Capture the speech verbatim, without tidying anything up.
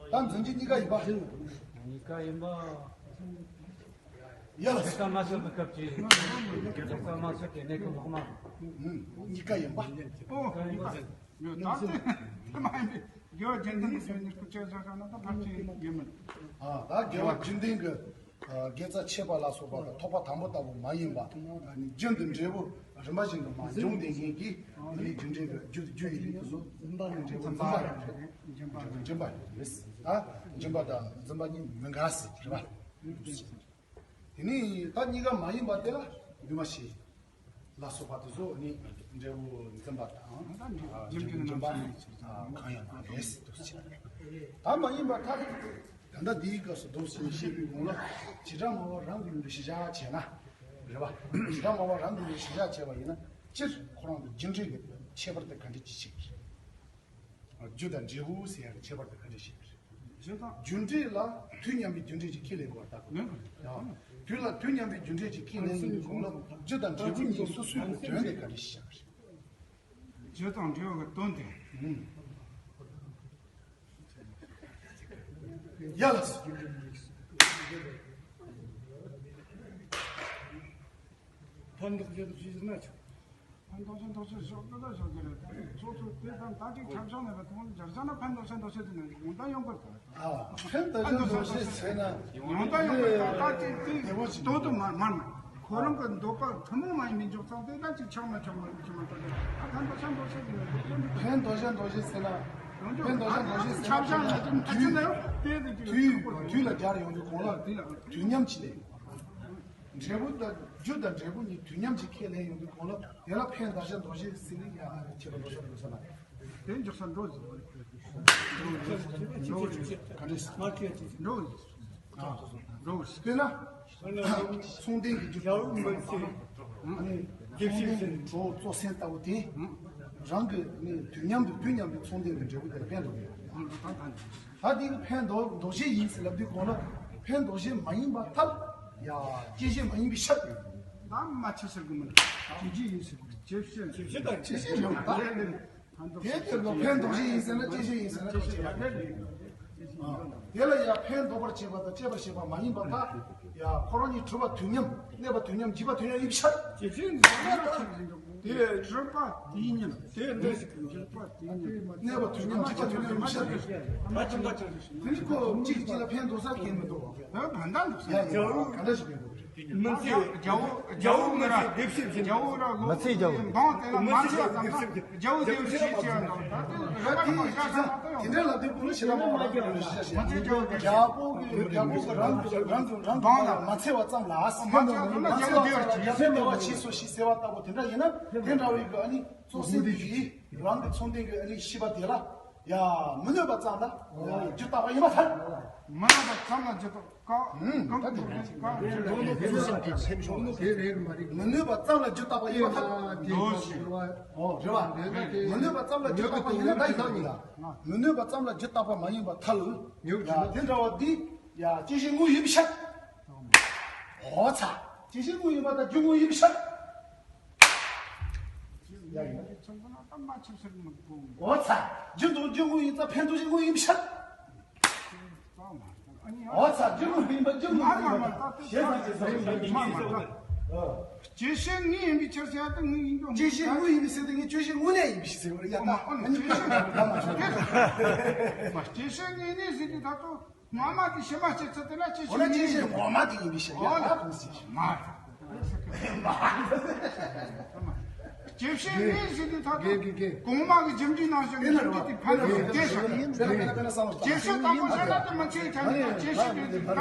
ད་འཛིན་གྱི་གཉིས་ཀ་ཡིན་པ། གཉིས་ཀ་ཡིན་པ། ཡ་ལ། དེ་ལྟ་མ་བྱས་པའི་སྐབས་ཀྱི་དེ་ལྟ་མ་བྱས་པའི་གནས་སྐབས་ལྷག་མ། ཨུམ། གཉིས་ཀ་ཡིན་པ། ཨོ། གཉིས་ཀ་ཡོད། ད་དེ་དེ་མ་ཡིན་པའི་དགེ་བ་རྒྱུན་ལྡན་གྱི་ཆོས་ཉིད་སྐུ་ཆོས་བྱ་བྱ་ན་ད་ཕར་ཕྱིན་ཡིན་མིན། ཨ། ད་དགེ་བ་རྒྱུན་ལྡན་གྱི། ཨ། དགེ་རྩ་ཆེ་བ་ལ་སོགས་པ་དང་ཐོག་མ་དང་པོ་ལྟ་བུ་མ་ཡིན་པ། ཨ་ནི་རྒྱུན་དུ་འབྲས་བུ་རིམ་པ་བཞིན་དུ་མ་འབྱུང་བསྡད་མཁན་གྱི་དེ་ནི་རྒྱུ་འབྲས་ཀྱི་རྒྱུ་རྒྱུ་ཡི་རིགས་དེ་ཚོ་འབྲས་བུ་འཛིན་པ་རེད། འབྱུང་བ་རེད། ད་འབྱུང་བ་དང་འཛིན་པ་གཉིས་མི་འགལ་ཟེར་རེད་པ། དེ་ནི་ད་གཉིས་ཀ་མ་ཡིན་པ་དེ་ལ་འདུས་མ་བྱས། ལ་སོགས་པ་དེ་ཚོ་ནི་འབྲས་བུ་འཛིན་པ་དང་། ཨ། རྒྱུ་འབྲས་རྣམ་གཉིས་ཀྱི་ཚུལ་དང་། གང་ཡང་མ་རེད་ཟེར་དུ་བྱས། ད་མ་ཡིན་པ་ཐ་དད་དེ། ད་ལྟ་འདིའི་སྐབས་སུ་མདོ་ཞིག་བཤད་པའི་གོང་ལ་བྱེ་བྲག་སྨྲ་བ་རང་གི་ཡོན་ཏན་གཞི་བཞག་བྱས་ན། རེད་པ། བྱེ་བྲག་སྨྲ་བ་རང་གི་ཡོན་ཏན་གཞི་བཞག་བྱས་པ་ཡིན་ན། སྤྱིར་ཁོ་རང་གི་རྒྱུ་འབྲས་ཀྱི་ཁྱད་པར་དེ་ག་འདྲ་ཅིག་བཤད་ཀྱི་རེད། རྒྱུ་དང་འབྲས་བུ་ཟེར་ཡག་གི་ཁྱད་པར་དེ་ག་འདྲ་བཤད་ཀྱི་རེད། རྒྱུ་དང་། རྒྱུ་འབྲས་ལ་དུས་མཉམ་པའི་རྒྱུ་འབྲས་ཅིག་ཁས་ལེན་དགོས་པར་ཐལ། ཡང་དུས་ལ་དུས་མཉམ་པའི་རྒྱུ་འབྲས་ཅིག་ཁས་ལེན་ཡོང་དུས་གོང་ལ་རྒྱུ་དང་འབྲས་བུ་གཉིས་སོ་སོའི་དོན་དེ་ག་འདྲ་ཞིག་བཞག་རེད། རྒྱུ་དང་འབྲས་བུ་གི་དོན་དེ། ཡ་ལ། ཕན་འདོགས་བྱེད་དུ་ཞུས་ཟིན་ན་ཆོག་ཕན་འདོགས་ཆེན་འདོགས་ཆེན་ཞོག་ཏུ་ད་ཞོག་གི་རེད། སོ་སོ་དེ་དང་ད་ཅིག་ཁྱབ་བྱང་ནས་ད་དུང་སྦྱར་བྱ་ན་ཕན་འདོགས་ཆེན་འདོགས་ཆེན་དེ་ནས་ཡོང་ད་ཡོང་གི་རེད། ཨ། ཕན་འདོགས་ཆེན་འདོགས་ཆེན་ཟེར་ན་ཡོང་ད་ཡོང་གི་རེད། ད་ཅིག་དེ་དོ་དུ་མ་མར་ན་ཁོ་རང་གི་འདོད་པ་ཐུན་མོང་མ་ཡིན་པའི་འཇོག་སྟངས་དེ་ད་ཅིག་ཆགས་མ་ཆགས་མ་ཡིན་ཆགས་མ་ཆགས་ད་ཕན་འདོགས་ཆེན་འདོགས་ཆེན་དེ་ནས་འདོགས་ཆེན་འདོགས་ཆེན་ཕན་འདོགས་ཆེན་འདོགས་ཆེན་ཟེར་ན་ཕན་འདོགས་ཆེན་འདོགས་ཆེན་ཟེར་ན་ཁྱབ་བྱང་ནས་དུས་དུས་དུས་ལ་སྦྱར་ཡོང་དུས་གོང་ལ་དུས་མཉམ་གྱི་ལས། འབྲས་བུ་དང་རྒྱུ་དང་འབྲས་བུ་གཉིས་དུས་མཉམ་གྱིས་ཁས་ལེན་ཡོང་དུས་གོང་ལ་དེ་ལ་ཕན་འདོགས་ཆེན་འདོགས་ཆེན་ཟེར་ནས་ཡང་ཁྱད་པར་འགྲོ་ས་འགྲོ་ས་མ་རེད། དེ་འཇོག་ས་འགྲོ་ཟེར་བ་རེད། འགྲོ་ཟེར། ག་འདྲས་ཟེར། འགྲོ་ཟེར། འགྲོ་ཟེར། དཔེར་ན། ཚོང་ལྡན་གྱི་རྒྱུ་ཨ་ནི་ཚོང་ལྡན་གྱི་གྲོགས་གཙོ་སེམས་ལྟ་བུ་དེ་རང་གི་ནི་དུས་མཉམ་དུ་དུས་མཉམ་དུ་ཚོང་ལྡན་གྱི་འབྲས་བུ་དེ་ལ་ཕན་འདོགས་ཡོད། ད་དེ་གི་ཕན་འདོགས་འདོགས་བྱེད་ཡིན་ཟེར་ལབ་དུས་གོང་ལ་ཕན་འདོགས་བྱེད་མ་ཡིན་པར་ཐལ། ཡ། བཅད་བྱེད་མ་ཡིན་པའི་ཕྱིར་ཏེ། ད་མ་ཆི་ཟེར་གི་མིན། བཅད་བྱེད་ཡིན་ཟེར་གི་རེད། བཅད་བྱེད་ཟེར་གི་རེད། བཅད་བྱེད་ཡོད་ད། དེ་ལྟར་གོ་ཕན་འདོགས་བྱེད་ཡིན་ཟེར་ན་བཅད་བྱེད་ཡིན་ཟེར་ན་ཁོ་བྱེད་ཡག་རེད། དེ་ལ་ཡང་ཕན་འདོགས་པར་བྱེད་པ་དང་བཅད་པར་བྱེད་པ་མ་ཡིན་པར་ཐལ། ཡ། ཁོ་རང་གཉིས་གྲུབ་པ་དུས་མཉམ། གནས་པ་དུས་མཉམ། འཇིག་པ་དུས་མཉམ་ཡིན་པའི་ཕྱིར། དེ་གྲུབ་པ་དེའི་ཉིན། དེ་འདྲ་ཞིག་གི་འཇིག་པ་དེའི་ཉིན། གནས་པ་དུས་མཉམ། འཇིག་པ་དུས་མཉམ་ཡིན་པའི་ཕྱིར། དེ་ནི་ཁོ་གཅིག་གཅིག་ལ་ཕན་འདོགས་ས་གང་ཡང་མི་འདུག་བ། ཡ་ཡ། ག་འདྲ་ཞིག་ཡིན་འདུག་མི་ཚེ། རྒྱལ་པོ་རྒྱལ་པོ་མི་ར། རྒྱལ་པོ་ར་ལོ། མི་ཚེ་རྒྱལ་པོ། འབངས་དེ་ལ་མ་ཚེ་བ་ཙམ་དུ་རྒྱལ་པོ་དེ་བཞི་བྱས་ཡོད་འདུག་ད་དེ་རེ་བ་མ་བཞག་ན་ད་དེ་ཡོད། དེ་འདྲ་ལ་དེ་ཀུན་ལ་ཤེས་རབ་མ་བ་ཀུན་ལ་ཤེས་ཤེས། མ་ཚེ་རྒྱལ་པོ་རྒྱལ་པོ་གི་རྒྱལ་པོ་གི་རང་རང་རང་འབངས་ལ་མ་ཚེ་བ་ཙམ་ལ། མ་ཚེ་བ་ཙམ་ལ་རྒྱལ་པོ་དེ་བ་ཅིག་སོ་ཞིག་ཟེར་བ་ལྟ་བུ་དེ་འདྲ་ཡིན་ན་དེ་འདྲ་བའི་གི་ཨ་ནི་གཙོ་སེམས་ཀྱི་རང་གི་ཚོང་དོན་གྱི་ཨ་ནི་ཤེས་པ་དེ་ལ་ཡ་མི་གནོད་པ་ཙམ་ལ་ཡ་རྒྱུ་བཏགས་པ་ཡིན་པར་ཐལ། མི་གནོད་པ་ཙམ་ལ་རྒྱུ་བཏགས། ཀ། ཨུམ། ད་དེ་རེད། ཀ། མི་གནོད་པ་ཙམ་ལ་རྒྱུ་བཏགས་པ་ཡིན་པར་ཐལ། འདོད་ཞེས། ཨོ་རེད་བ། མི་གནོད་པ་ཙམ་ལ་རྒྱུ་བཏགས་པ་ཡིན་ན་ད་ཡིན་ལ། མི་གནོད་པ་ཙམ་ལ་རྒྱུ་བཏགས་པ་མ་ཡིན་པར་ཐལ། ཡ་དེ་འདྲ་བ་འདི་ཡ་བཅད་བྱེད་དངོས་ཡིན་པའི་ཕྱིར། ཨོ་ཚ། བཅད་བྱེད་དངོས་ཡིན་པ་དང་རྒྱུ་དངོས་ཡིན་པའི་ཕྱིར། ཡ་ཡིན། ཨོ་ཚ། རྒྱུ་དང་རྒྱུ་དངོས་ཡིན་ཙང་ཕན་འདོགས་བྱེད་དངོས་ཡིན་པའི་ཕྱིར། ཨོ་ཚ། རྒྱུ་དངོས་ཡིན་པ་རྒྱུ་དངོས་ཡིན་པ། ཞེས་དང་ཞེས་དང་ཞེས་དང་། ཨ། བཅད་བྱེད་དངོས་ཡིན་པའི་ཕྱིར་ཟེར་ཡ་དེ་དངོས་ཡིན་དོ། བཅད་བྱེད་དངོས་ཡིན་པའི་ཕྱིར་དེ་ངས་བཅད་བྱེད་དངོས་གནས་ཡིན་པའི་ཕྱིར་ཟེར་བ་རེད་ཡ། ད་ཨ་ནི་བཅད་བྱེད་དངོས་གནས་ཟེར་དུས་ད་དུང་། ངོ་མ་དེ་ཕྱི་མ་སྐྱེ་ཚུལ་དེ་ལ་བཅད་བྱེད་དངོས་གནས་ཡིན་པའི་ཕྱིར་ཡ། ད་དུང་ཟེར། མ་རེད། བཅད་བྱེད་དངོས་ཟེར་དུས་ད་དུང་གོང་མ་གི་རྒྱུ་འབྲས་ནང་བཞིན་རྒྱུ་འབྲས་དེ་ཕན་ཚུན་སྐྱེ་ཞིང་། བཅད་བྱེད་དང་པོ་བཤད་ན་དེ་མི་ཚེའི་ཆ་ནས་བཅད་བྱེད་དེ་ཕན་